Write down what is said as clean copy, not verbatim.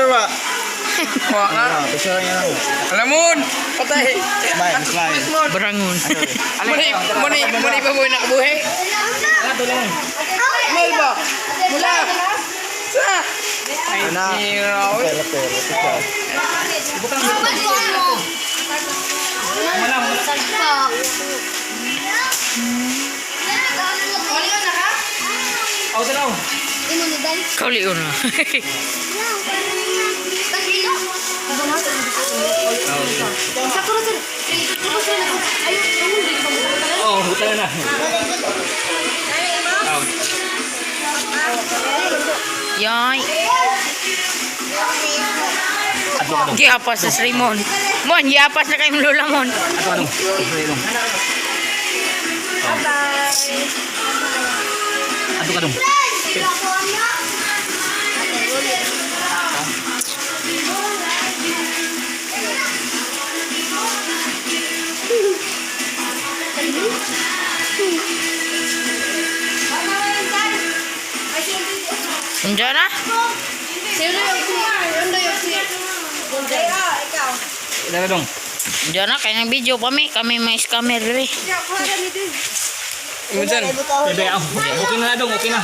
Picture ba? Wa ka. Ah, picture niya lang. Alamon! Patay! Smile, smile. Barangon. Muni, muni, muni pa mo nakabuhi. Mal ba? Mula! Sa! Ay, Ana. zero. Pera, pera, picture. Kauli na. Oh, buta na. Yay. Gihapas sa Raymond. Mon, gihapas na kayong lola mon. Ato anong? Ato ka dong. Andiyan na? Dara dong. Andiyan na, kaya ng video kami. Kami may scammer rin. Minsan. Bebe, oh. Okay na dong, okay na.